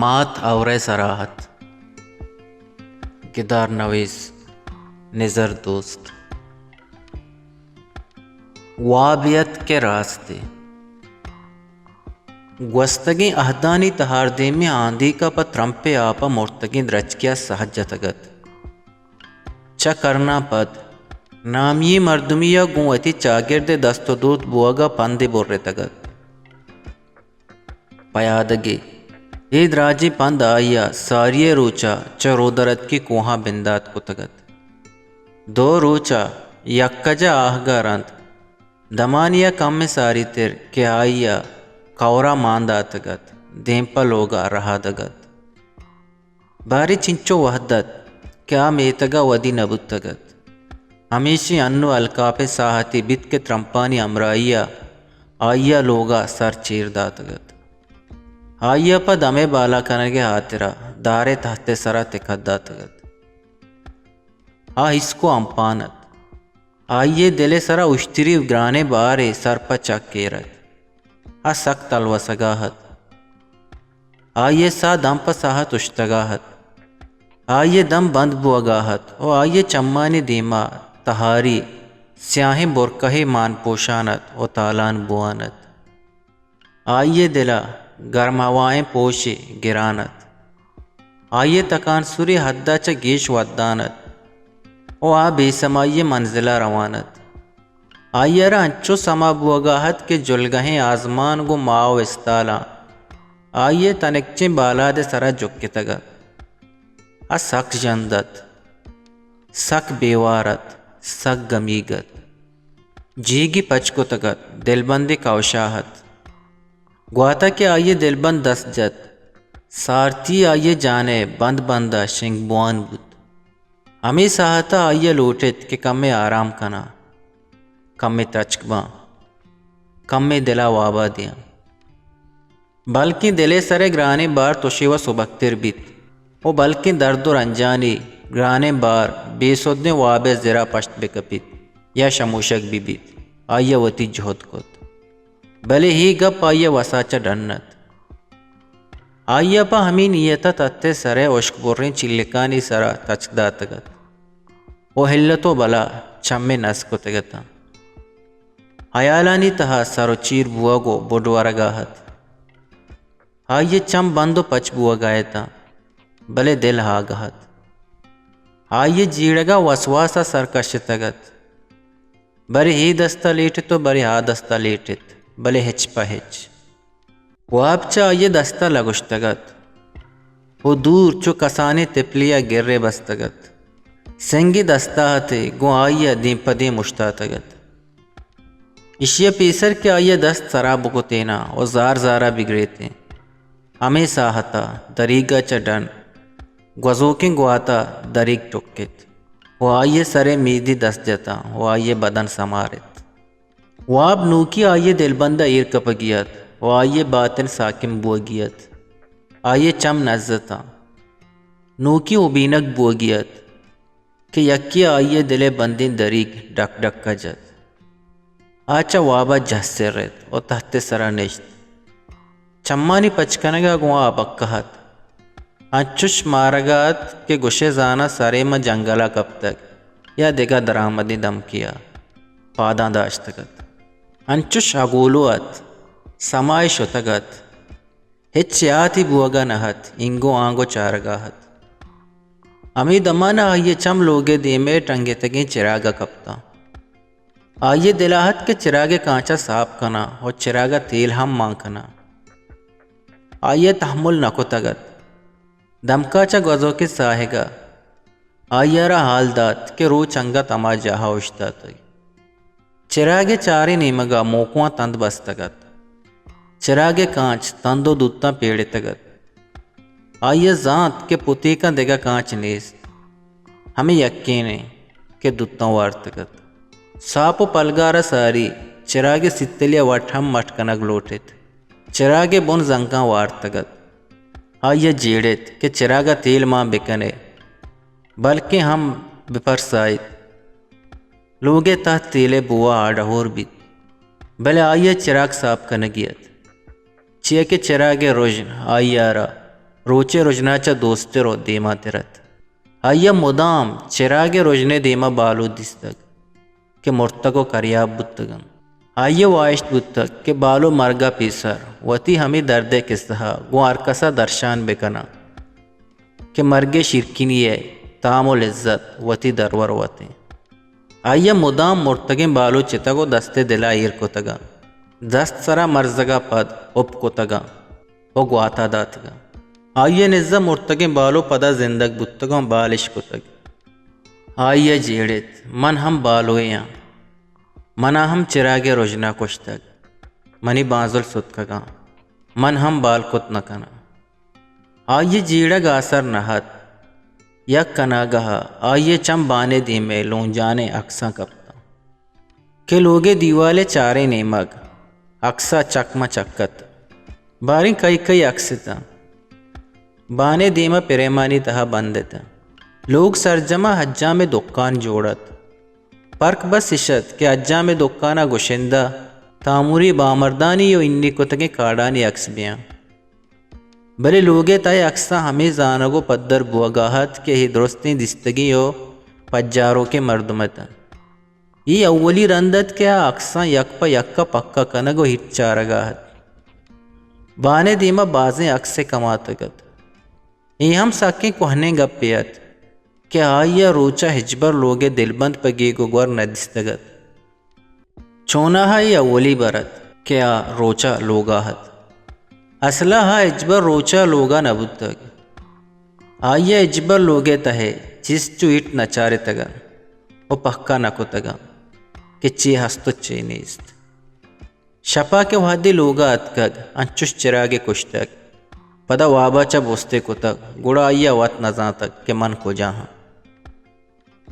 مات ہئور ءِ سرا اَت۔ گدار نویس نزر دوست۔ واب اَت کہ راستے۔ گوستگیں اہدانی تہاردیمیں آندیک ءَ پہ ترمپ ءِ آپ ءَ مرتگیں درچکے ءَ ساہ جتگ اَت۔ چہ کرن ءَ پد نامی ئیں مردمے ءَ گوں وتی چاگرد ءِ دست ءُ دود بوگ ءَ پندے برتگ اَت۔ پیادگے، اے دراجیں پند آئی ءَ ساری ءِ روچ ءَ چہ رودرتکی کوہاں بندات کتگ اَت۔ دو روچ ءَ یک کج ءَ آہگ ءَ رند، دمانے ءَ کمے ساری تر کہ آئی ءَ کئور ءَ مان داتگ اَت، دیم پہ لوگ ءَ رہادگ اَت۔ باریں چنچو وہد اَت کہ آ میتگ ءَ ودی نہ بوتگ اَت۔ ہمیشی انوں الکاپیں ساہتے بیت کہ ترمپانی ہمراہی ءَ آئی ءَ لوگ ءَ سر چیر داتگ اَت۔ آئی ءَ پہ دم ءِ بالا کنگ ءِ ہاترا دار ءِ تہت ءِ سرا تکت داتگ اَت۔ آ ہسک ءُ ہمپان اَت۔ آئی ءِ دل ءِ سرا اشتری گرانیں بارے سر پہ چک ایر اَت۔ آ سک تلوسگ ءَ اَت۔ آئی ءِ ساہ دم پہ ساہت اشتگ ءَ اَت۔ آئی ءِ دم بند بوگ ءَ اَت ءُ آئی ءِ چمانی دیم ءَ تہاری سیاہیں برکہے مان پوشان اَت ءُ تالان بوان اَت۔ آئی ءِ دل ءَ گرم ہوائیں پوشے گران اَت۔ آئی ءِ تکانسری حد ءَ چہ گیش ودان اَت ءُ آ بے سمائی ءِ منزل ءَ روان اَت۔ آئی ءَ را انچو سما بوگ ءَ اَت کہ جلگہیں آزمان گوں ماہ ءُ استالاں آئی ءِ تنکچیں بالاد ءِ سرا جکتگ اَت۔ آ سک ژند اَت، سک بے وار اَت، سک گمیگ اَت۔ جیگی پچ کتگ اَت، دلبندے کئوش ءَ اَت۔ گوات ءَ کہ آئی ءِ دلبند دست جت، سارتی آئی ءِ جان ءِ بند بند ءَ شنگ بوان بوت۔ ہمے ساہت ءَ آئی ءَ لوٹ اِت کہ کمے آرام کناں، کمے تچک باں، کمے دل ءَ واب ءَ دیاں۔ بلکیں دل ءِ سر ءِ گرانیں بار تشے ءُ سبکتر بیت ءُ بلکیں درد ءُ رنجانی گرانیں بار بے سدیں واب ءِ زر ءَ پشت بہ کپیت یا شموشگ بہ بیت۔ آئی ءَ وتی جہد کت، بلے اے گپ آئی ءِ وس ءَ چہ ڈن اَت۔ آئی ءَ پہ ہمے نیت ءَ تھت ءِ سر ءِ ہشک بریں چلکانی سرا تچک داتگ اَت ءُ ہلت ءُ بلا چم ءَ نز کتگ اَتاں۔ ہیالانی تہا سر ءُ چیر بوگ ءُ بڈ ورگ ءَ اَت۔ آئی ءِ چم بند ءُ پچ بوگ ءَ اَتاں، بلے دل آگہ اَت۔ آئی ءِ جیڑگ ءَ وسواس ءَ سر کشتگ اَت۔ برے اے دست ءَ لیٹ اِت ءُ برے آ دست ءَ لیٹ اِت، بلے ہچ پہ ہچ۔ واب چہ آئی ءِ دست ءَ لگوشتگ اَت ءُ دور چو کسانیں تپلے ءَ گر ءَ بستگ اَت۔ سنگے دست ءَ اَت ءُ گوں آئی ءَ دیم پہ دیم اوشتاتگ اَت۔ ایشی ءَ پیسر کہ آئی ءَ دست سرا بکتیناں ءُ زار زار ءَ بگریتیں، ہمے ساہت ءَ دریگ ءَ چہ ڈن گوزوکیں گوات ءَ دریگ ٹکت ءُ آئی ءِ سر ءِ میدی دست جتاں ءُ آئی ءِ بدن سمار اِت۔ واب نوکی آئی ءِ دلبند ءَ ایر کپگی اَت ءُ آئی ءِ باتن ساکم بوگی اَت۔ آئی ءِ چم نز اَتاں۔ نوکی اوبینگ بوگی اَت کہ یکے ءَ آئی ءِ دل ءِ بندیں دریگ ڈک ڈک ءَ جت۔ آ چہ واب ءَ جہسر اِت ءُ تھت ءِ سرا نشت۔ چمانی پچ کنگ ءَ گوں آ ابکہ اَت۔ انچش مارگ ءَ اَت کہ گوشئے زاناں سرے ماں جنگل ءَ کپتگ یا دگہ درآمدیں دمکے ءَ پاداں داشتگ اَت۔ انچش اگولو اَت، سما ئے شتگ اَت۔ ہچ یاتے بوگ ءَ نہ اَت، اینگو آنگو چارگ ءَ اَت۔ ہمے دمان ءَ آئی ءِ چم لوگ ءِ دیم ءِ ٹنگتگیں چراگ ءَ کپتاں۔ آئی ءِ دل ءَ اَت کہ چراگ ءِ کانچ ءَ ساپ کناں ءُ چراگ ءَ تیل ہم مان کناں۔ آئی ءَ تحمل نہ کتگ اَت۔ دمک ءَ چہ گوزوکیں ساہگ ءَ آئی ءَ را ہال دات کہ روچ انگت ہما جاہ ءَ اوشتاتگ۔ چراگ ءِ چاریں نیمگ ءَ موکواں تند بستگ اَت۔ چراگ ءِ کانچ تند ءُ دوتاں پیڑتگ اَت۔ آئی ءَ زانت کہ پتیکاں دگہ کانچ نیست، ہمے یکین اِنت کہ دوتاں وارتگ اَت۔ ساپ ءُ پلگار ءَ ساری چراگ ءِ سیتلی ءَ وٹ ہم مٹ کنگ لوٹ اِت۔ چراگ ءِ بن زنگاں وارتگ اَت۔ آئی ءَ جیڑ اِت کہ چراگ ءَ تیل مان بہ کن ئے، بلکیں ہم بہ پرسائیت۔ لوگ ءِ تہ تیل ءِ بو ءَ آڈ ءُ ہور بیت، بلے آئی ءَ چراگ ساپ کنگی اَت، چیا کہ چراگ ءِ رژن آئی ءَ را روچے رژنا چہ دوستر و دیما تر ات۔ آئی ء مدام چراگ ء رژنے دیما بالو دیستگ کہ مرتگ و کریاب بوتگ انت۔ آئی ء واہشت بوتگ کہ بالو مرگ ء پیسر وتی ہمے درد ء کسہ ء گوں ہرکس ء درشان بہ کناں کہ مرگ ء شیرکنی ء تام و لذت وتی درور وت انت۔ آئی ء مدام مرتگیں بالو چتگ و دست ء دل ء ایر کتگ انت۔ دست سرا مرزگ ء پد ہپ کتگ انت و گوات ء داتگ انت۔ آئی ء نز ء مرتگیں بالو پدا زندگ بوتگ و بال اش کتگ۔ آئی ء جیڑت، من ہم بالوے آں۔ منا ہم چراگ ء رژنا کشتگ۔ منی بانزل ستکگاں۔ من ہم بال کت نہ کناں۔ آئی ء جیڑگ آسر نہ ات۔ یک اناگہ ء آئی ء چم بان ء دیم ء لونجانیں اکساں کپتاں کہ لوگ ء دیوال ء چاریں نیمگ اکس ء چک ماں چک ات۔ باریں کئی کئی اکس اتاں۔ بان ء دیم ء پریمانی تہا بند اتاں۔ لوگ سرجم ء حجام ء دکان جوڑ ات۔ پرک بس اش ات کہ حجام ء دکان ء گشندہ تاموری بامردانی و انی کتگیں کاڑانی اکس بیاں۔ بلے لوگ ء تہ ء اکساں ہمے زانگ و پدر بوگا ات کہ اے درستیں دیستگیں و پجاروکیں مردم اتنت۔ اے اولی رند ات کہ آ اکساں یک پہ یک ء پکا کنگ و ہیرچ چارگا ات۔ بان ء دیما بازیں اکسے کماتگ ات۔ اے ہم سکیں کوہنیں گپے ات کہ آئی ء روچ ء ہچبر لوگ ء دلبند پہ گیگ و گور نہ دیستگ ات۔ چوناہا اے اولی بر ات کہ آ روچ ء لوگا ات۔ اسلا آ ہچبر روچ ء لوگا نہ بوتگ۔ آئی ء ہچبر لوگ ء تہ ء چیز چو ہیٹ نہ چارتگ انت و پہکا نہ کتگ انت کہ چے ہست و چے نیست۔ شپا کہ وہدے لوگا اتکگ، انچش چراگے کشتگ۔ پدا وابا چہ بوستے کتگ، گڑا آئی ء وت نہ زانتگ کہ من کجا آں۔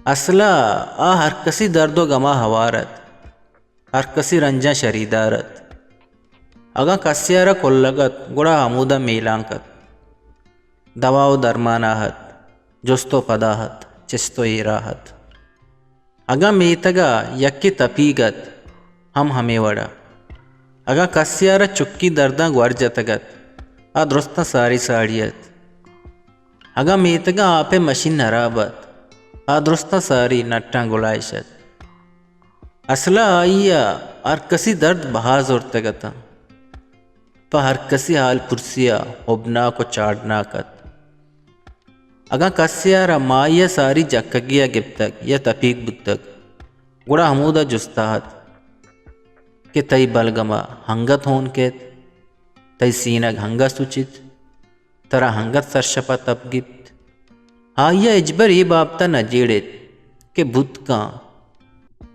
اسلا آ ہرکسی درد و گما ہوار ات، ہرکسی رنجاں شریدار ات۔ اگاں کسے ء را کلگ ات، گڑا ہمودا میلانک ات۔ دوا و درمانا ات، جست و پدا ات، چست و ایرا ات۔ اگاں میتگ ء یکے تپیگ ات، ہم ہمے وڑ ء۔ اگاں کسے ء را چکی درداں گور جتگ ات، آ درستاں ساری ساڑی ات۔ اگاں میتگ ء آپ ء مشین ہراب ات، آ درستاں ساری نٹاں گلائش ات۔ اسل ء آئی ء ہرکسی درد بہا زرتگ اتاں۔ پہ ہرکسی حال پرسی ء ہبناک و چاڑناک ات۔ اگاں کسے ء را مائی ء ساری جکگی ء گپتگ یا تپیگ بوتگ، گڑا ہمودا جستا ات کہ تئی بلگم ء ہنگت ہون کیت، تئی سینگ ہنگا سچیت، ترا ہنگت سرشپ ء تپ گیپت۔ آئی ء ہچبر اے بابت ء نہ جیڑ ایت کہ بوت کن،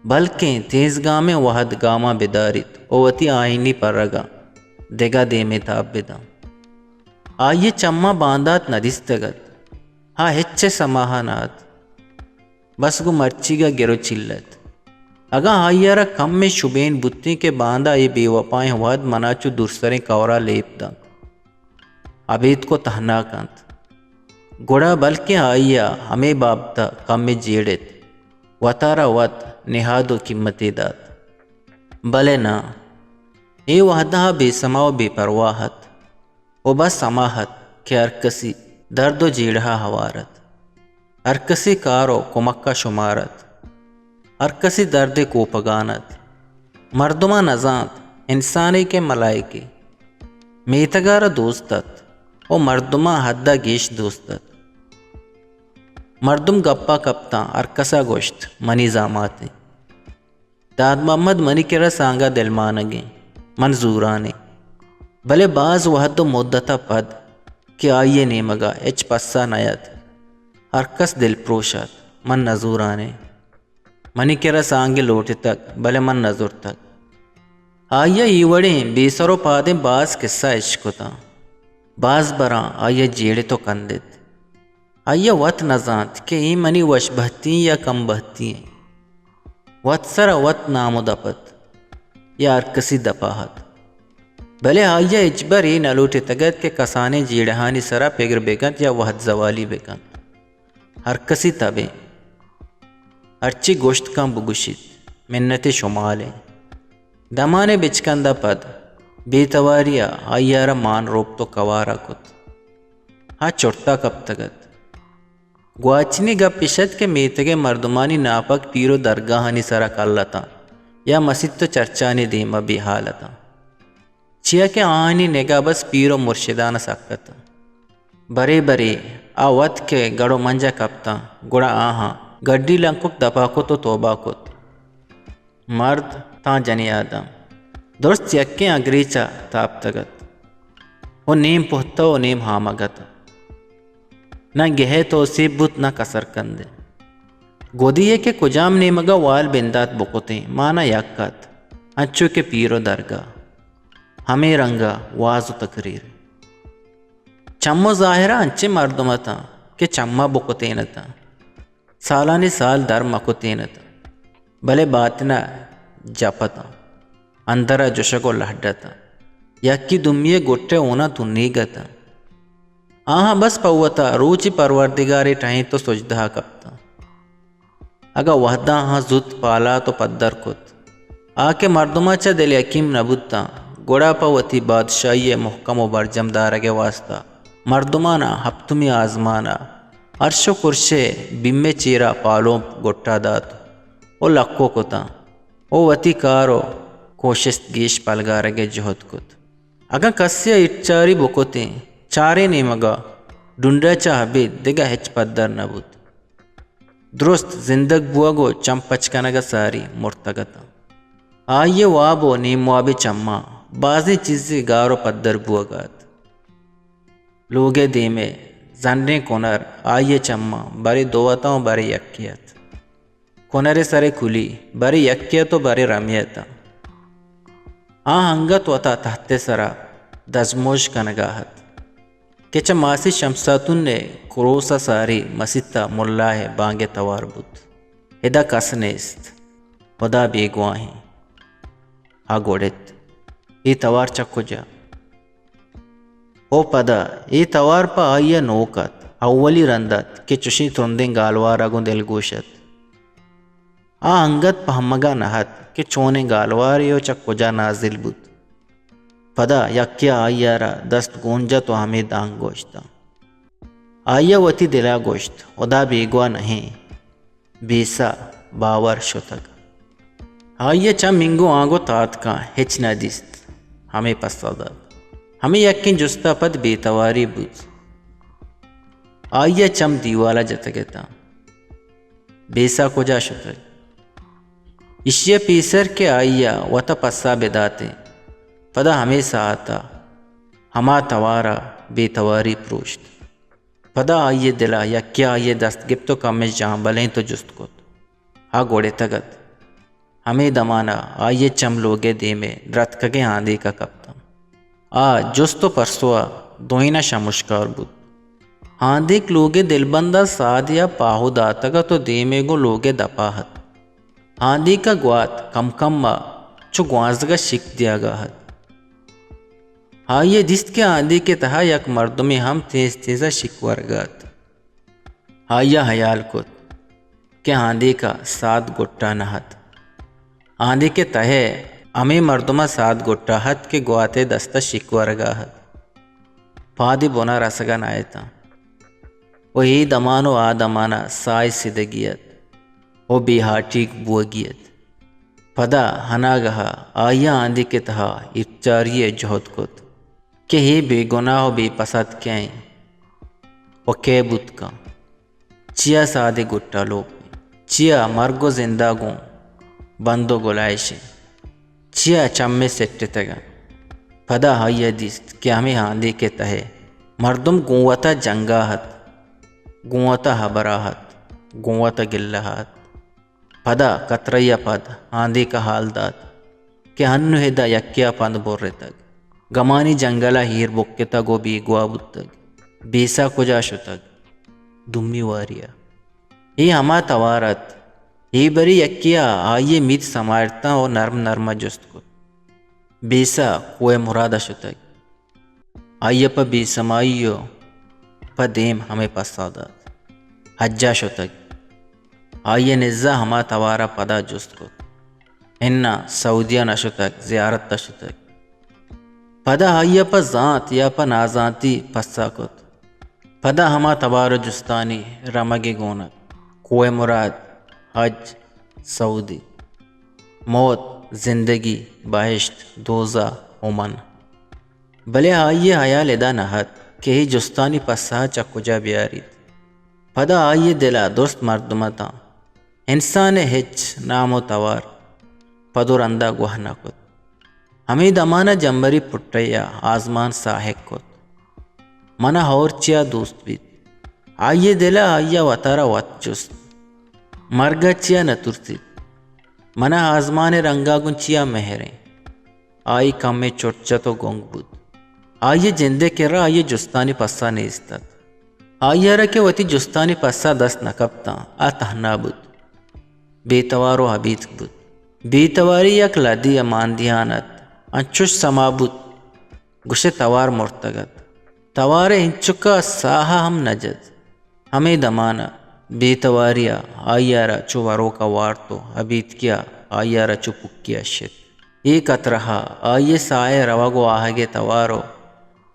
بلکیں تیزگامیں وہد گاماں بداریت و وتی آئینی پرگاں دگہ دیمے تاب بدنت۔ آئی ء چماں باندات نہ دیستگ ات۔ آ ہچ ء سماہ ء نہ ات۔ بس گوں مرچیگ ء گر و چل ات۔ اگاں آئی ء را کمے شبین بوتیں کہ باندا اے بے وپائیں وہد منا چو دورسریں کئورا لیب دنت، ابیتک و تہنا کنت، گڑا بلکیں آئی ء ہمے بابت ء کمے جیڑ ایت، وتارا وت نہاد و قیمتے دات۔ بلے ناں، اے وہداں آ بے سما و بے پرواہ ات۔ و بس ہما ات کہ ہرکسی درد و جیڑہ ء ہوار ات۔ ہرکسی کار و کمک ء شمار ات۔ ہرکسی درد ء کوپگان ات۔ مردماں نزانت، انسانے کہ ملائکے۔ میتگ ء را دوست ات و مردماں حد ء گیش دوست ات۔ مردم گپ ء کپتاں، ہرکس ء گوشت، منی زامات انت۔ داد محمد منی کرا سانگ ء دلمانگیں، من زورانیں۔ بلے باز وہد و مدت ء پد کہ آئی ء نیمگ ء ہچ پسہ نہ ات، ہرکس دلپروش ات، من نہ زورانیں۔ منی کرا سانگے لوٹتگ، بلے من نہ زرتگ۔ آئی ء اے وڑیں بے سر و پادیں باز کسہ اشکتاں۔ باز براں آئی ء جیڑت و کندت۔ آئی ء وت نہ زانت کہ اے منی وشبہتی یا کمبہتی انت۔ وت سر ء وت نام و دپ ات یا ہرکسی دپ ء ات۔ بلے آئی ء ہچبر اے نہ لوٹتگ ات کہ کسانیں جیڑہانی سر ء پگر بہ کنت یا وہد زوالی بہ کنت۔ ہرکسی تب انت۔ ہرچی گوشت کن بگوشیت، منت شمال انت۔ دمانے بچکند ء پد بے تواری ء آئی ء را مان روپت و کوار ء کت۔ آ چرتا کپتگ ات۔ گواچنی گپ اش ات کہ میتگ ءِ مردمانی ناپگ پیر ءُ درگاہانی سرا کل اتاں یا مسیت ءُ چرچانی دیم ءَ بے ہال اتاں، چیا کہ آہانی نگاہ بس پیر ءُ مرشدان ءَ سک اتاں۔ برے برے آ وت کہ گڑ ءُ منجا کپتاں، گڑا آہاں گڈی لنکک دپا کت ءُ توبہ کت۔ مرد تاں جنی آدم درست یکیں اگریچ ءَ تاپتگ ات ءُ نیم پہتہ ءُ نیم ہامگ ات۔ نہ گہ ءِ توسیپ بوت، نہ کسرکند ءِ۔ گودی ءَ کہ کجام نیمگ ءَ وال بندات بکتیں، مانا یک ات، انچو کہ پیر ءُ درگاہ، ہمے رنگ ءَ واز ءُ تقریر۔ چم ءُ ظاہر ءَ انچیں مردم اتاں کہ چم ءَ بکتین اتاں، سالانی سال در مکتین اتاں، بلے باتن ءَ جپ اتاں، اندر ءَ جشگ ءُ لڈ اتاں، یکی دومی ءِ گٹ ءِ ہوناں تنیگ اتاں۔ آہاں بس پہ وتا روچی پروردگارے ٹہینت ءُ سجدہ ءَ کپتاں۔ اگاں وہداں آہاں زوت پالات ءُ پدر کت، آ کہ مردماں چہ دل یکیم نہ بوتاں، گڑا پہ وتی بادشاہی ءِ مہکم ءُ برجم دارگ ءِ واستا مردماناں ہپتمی آزمان ءَ ارش ءُ کرش ءِ بیم ءِ چیرا پالومپ گٹا دات ءُ لکو کتاں ءُ وتی کار ءُ کوشست گیش پلگارگ ءِ جہد کت۔ اگاں کسے ءَ ایرچاری بکتیں، چاریں نیمگ ءَ ڈنڈ ءَ چہ ابید دگہ ہچ پدر نہ بوت۔ درست زندگ بوگ ءُ چم پچ کنگ ءَ ساری مرتگ اتاں۔ آئی ءِ واب ءُ نیم وابیں چماں بازیں چیزے گار ءُ پدر بوگ ءَ ات۔ لوگ ءِ دیم ءِ زنڈیں کنر آئی ءِ چماں برے دو اتاں ءُ برے یکے ات۔ کنر ءِ سر ءِ کلی برے یکے ات ءُ برے رمے اتاں۔ آ انگت وتا تحت ءِ سرا دزموش کنگ ءَ ات کہ چہ ماسی شمساتون ءِ کروس ءَ ساری مسیت ءَ ملا ءِ بانگ ءِ توار بوت۔ ادا کس نیست، ہدا بیگواہیں۔ آ گوڑت، اے توار چہ کجا؟ او پدا اے توار پہ آئی ءَ نوک ات، اولی رند ات کہ چشیں ترندیں گالوار ءَ گوں دلگوش ات۔ آ انگت پہمگ ءَ نہ ات کہ چونیں گالوارے ءُ چہ کجا نازل بوت۔ پدا یکے ءَ آئی ءَ را دست گون جت ءُ ہمے دانگ گوشتاں۔ آئی ءَ وتی دل ءَ گوشت، ہدا بیگواہ نہ ایں، بیسہ باور شتگ۔ آئی ءِ چم انگو آنگو تاتکاں، ہچ نہ دیست۔ ہمے پسہ دات۔ ہمے یکیں جست ءَ پد بے تواری بوت۔ آئی ءِ چم دیوال ءَ جتگ اتاں۔ بیسہ کجا شتگ؟ ایشی ءَ پیسر کہ آئی ءَ وت ءَ پسہ بداتیں، پدا ہمے ساعت ءَ ہما توار ءَ بے تواری پروشت۔ پدا آئی ءِ دل ءَ یکے ءَ آئی ءِ دست گپت ءُ کمے ژامبلینت ءُ جست کت۔ آ گوڑتگ ات۔ ہمے دمان ءَ آئی ءِ چم لوگ ءِ دیم ءِ درتکگیں ہاندیک ءَ کپتاں۔ آ جست ءُ پرسو ءَ دوئیناں شمشکار بوت۔ ہاندیک لوگ ءِ دلبند ءَ سادے ءَ پاہو داتگ ات ءُ دیم ءَ گوں لوگ ءِ دپ ءَ ات۔ ہاندیک ءَ گوات کم کم ءَ چو گوانزگ ءَ شک دیگ ءَ ات۔ آئی ءَ دیست کہ ہاندیک ءِ تہا یک مردمے ہم تیز تیز ءَ شک ورگ ءَ ات۔ آئی ءَ ہیال کت کہ ہاندیک ءَ ساد گٹا نہ ات۔ ہاندیک ءِ تہ ءَ ہمے مردم ءَ ساد گٹا ات کہ گوات ءِ دست ءَ شک ورگ ءَ ات۔ پادے بن ءَ رسگ ءَ نہ اتاں۔ ءُ اے دمان ءُ آ دمان ءَ ساہ ءِ سدگی ات ءُ بے ہاٹیگ بوگی ات۔ پدا اناگہ ءَ آئی ءَ ہاندیک ءِ تہا ایرچاری ءِ جہد کت کہ اے بے گناہ ءُ بے پسہ ات کئے ایں ءُ کئے بوت کنت؟ چیا سادے گٹا لوپ ایں؟ چیا مرگ ءُ زند ءَ گوں بند ءُ گلائش ایں؟ چیا چم ءَ سٹتگ انت؟ پدا آئی ءَ دیست کہ ہمے ہاندیک ءِ تہ ءَ مردم گوں وت ءَ جنگ ءَ ات، گوں وت ءَ ہبر ءَ ات، گوں وت ءَ گلہ ءَ ات۔ پدا کترہ ءَ پد ہاندیک ءَ ہال دات کہ ہنو ادا یکے ءَ پند برتگ، گمانی جنگل ءَ ایر بکتگ ءُ بیگواہ بوتگ۔ بیسہ کجا شتگ؟ دومی واری ءَ۔ اے ہما توار ات۔ اے برے یکے ءَ آئی ءِ مید سمائرتاں ءُ نرم نرم ءَ جست کت، بیسہ کوہ مراد ءَ شتگ؟ آئی ءَ پہ بے سمائی ءَ پہ دیم ہمے پسہ دات، حج ءَ شتگ۔ آئی ءَ نز ءَ ہما توار ءَ پدا جست کت، اناں، سعودی ءَ نہ شتگ، زیارت ءَ شتگ۔ پدا آئی ءَ پہ زانت یا پہ نازانتی پسہ کت، پدا ہما توار و جستانی رمگے گون ات۔ کوہ مراد، حج، سعودی۔ موت، زندگی، بہشت، دوزہ، اومن۔ بلے آئی ء ہیال ادا نہ ات کہ اے جستانی پسہ ء چہ کجا بیاریت۔ پدا آئی ء دل ء درست مردم اتاں۔ انسان ء ہچ نام و توار پد و رندا گوہ نہ کت۔ ہمے دمان ء جمبری پٹئی ء آزمان ساہگ کت۔ من ء ہور چیا دوست بیت؟ آئی ء دل ء آئی ء وتارا وت جست۔ مرگ ء چیا نہ ترسیت؟ من ء آزمان ء رنگ ء گوں چیا مہریں؟ آئی کمے چٹ جت و گنگ بوت۔ آئی ء جند ء کرا آئی ء جستانی پسہ نیست ات۔ آئی ء را کہ وتی جستانی پسہ دست نہ کپتاں، آ تہنا بوت۔ بے توار و ابیتک بوت۔ بے تواری یک لدی ء ماندیان ات۔ انچش سما بوت، گوشے توار مرتگ ات۔ توار ء اینچک ء ساہ ء ہم نہ جت۔ ہمے دمان ء بے تواری ء آئی ء را چو وروک ء وارت و ابیتکی ء آئی ء را چو پکی ء شت۔ اے کترہ ء آئی ء ساہ ء روگ و آہگ ء توار و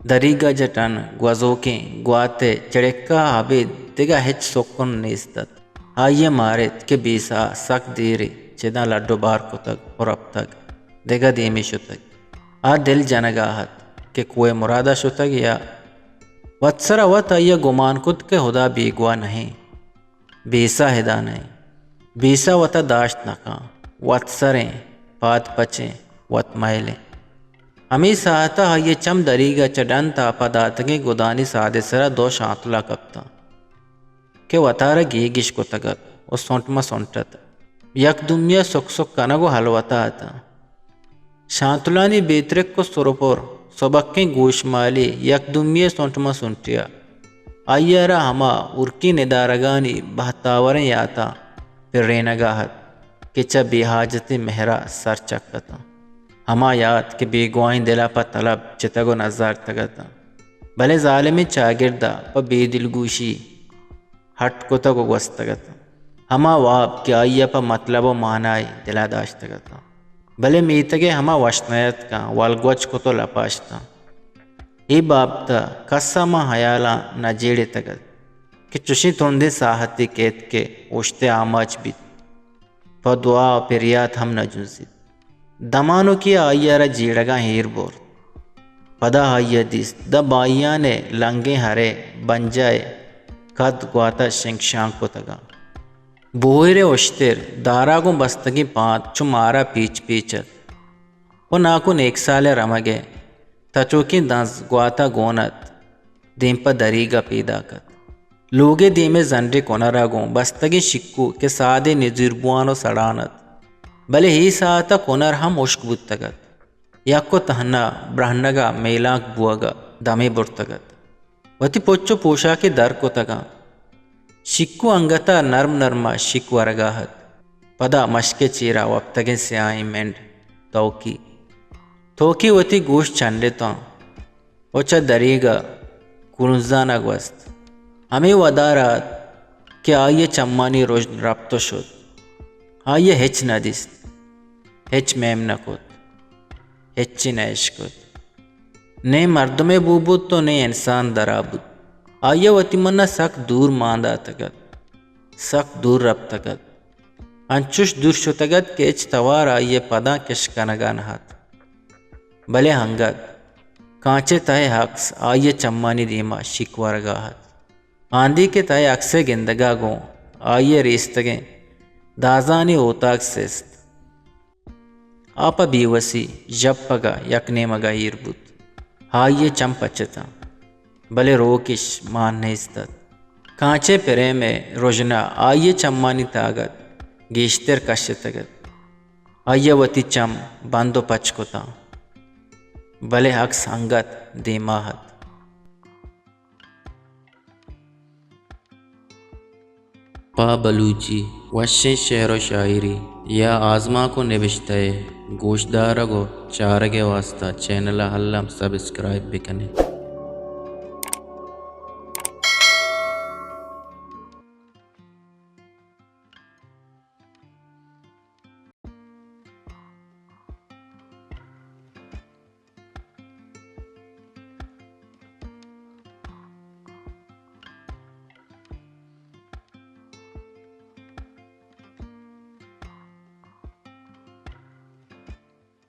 دریگ ء جٹن گوزوکیں گوات ء چڑکہ ء ابید دگہ ہچ سکن نیست ات۔ آئی ء مارت کہ بیسا سک دیرے چداں لڈ و بار کتگ و رپتگ، دگہ دیمے شتگ۔ آ دل جنگا ات کہ کوہ مرادا شتگ یا وت سرا وت آئی ء گمان کت کہ ہدا بیگواہ نہ ایں، بیسا ہدا نہ ایں، بیسا وتا داشت نہ کن، وت سریں، پاد پچیں، وت مئیلیں۔ ہمے ساعت ء آئی ء چم دریگ ء چہ ڈن تاپ ء داتگیں گدانی ساد ء سرا دو شانتلا کپتاں۔ کہ وتارا گیگ اش کتگ ات و سنٹ مہ سنٹ ات۔ یک دومی ء سک سک کنگ و ہلوتا اتاں۔ شانتلانی بے ترک و سرپر سبکیں گوشمالی یک دومی ء سنٹ مہ سنٹیا آئی ء را ہما ہورکیں ندارگانی بہتاوریں یاتاں پرینگا ات کہ چہ بے حاجتیں مہرا سر چک اتاں۔ ہما یات کہ بیگواہیں دل ء پہ طلب چتگ و نزارتگ اتاں، بلے ظالمیں چاگرد ء پہ بے دلگوشی ہٹ کتگ و گوستگ ات۔ ہما واب کہ آئی ء پہ مطلب و مانائی دلا داشتگ اتاں، بلے میتگ ء ہما وش نیتکاں ولگوج کت و لپاشتاں۔ اے بابت ء کس ء ماں ہیالاں نہ جیڑتگ ات کہ چشیں ترندیں ساہتے کیت کہ اوشت ء آماچ بیت، پہ دعا و پریات ہم نہ جنزیت۔ دمانکے ء آئی ء را جیڑگاں ایر برت۔ پدا آئی ء دیست داں بائیان ء لنگیں ہرے بنجاہ ء کد گوات ء شنگ شانگ کتگاں۔ بوہر ء اشتر دارا گوں بستگیں پاد چو مارا پیچ پیچ ات و ناکو نیکسال ء رمگ ء تچوکیں دنز گوات ء گون ات۔ دیم پہ دریگ ء پیداک ات۔ لوگ ء دیم ء زنڈیں کنر ء گوں بستگیں شکو کہ سادے نزیر بوان و سڑان ات، بلے اے ساعت ء کنر ہم ہشک بوتگ ات۔ یک و تہنا برہنگ ء میلانک بوگ ء دمے برتگ ات۔ وتی پچ و پوشاکے در کتگ ات۔ شکو انگت ء نرم نرم ء شک ورگ ء ات۔ پدا مشک ء چیرا وپتگیں سیاہیں منڈ توکی توکی وتی گوش چنڈتاں۔ و چہ دریگ ء کلونزان ء گوست۔ ہمے ودار ء ات کہ آئی ء چمانی رژن رپت و شت۔ آئی ء ہچ نہ دیست، ہچ میم نہ کت، ہچی نہ اشکت۔ نئے مردمے بو بوت و نئے انسان درا بوت۔ آئی ء وتی من ء سک دور مان داتگ ات، سک دور رپتگ ات۔ انچش دور شتگ ات کہ ہچ توار آئی ء پداں کش کنگ ء نہ ات۔ بلے انگت کانچ ء تہ ء عکس آئی ء چمانی دیم ء شیک ورگ ء ات۔ آندیک ء تہ ء عکس ء گندگ ء گوں آئی ء ریستگیں دازانی اوتاگ سست۔ آ پہ بیوسی ژپگ ء یک نیمگ ء ایر بوت۔ آئی ء چم پچ اتاں، بلے روکش مان نیست ات۔ کانچ ء پریم ء رژنا آئی ء چمانی تاگت گیشتر کشتگ ات۔ آئی ء وتی چم بند و پچ کتاں، بلے عکس انگت دیما ات۔ پہ بلوچی وشیں شعر و شاعری یا آزمانک و نبشتہ ء گوشدارگ و چارگ ء واستا چینل ء الم سبسکرائب بکن ات۔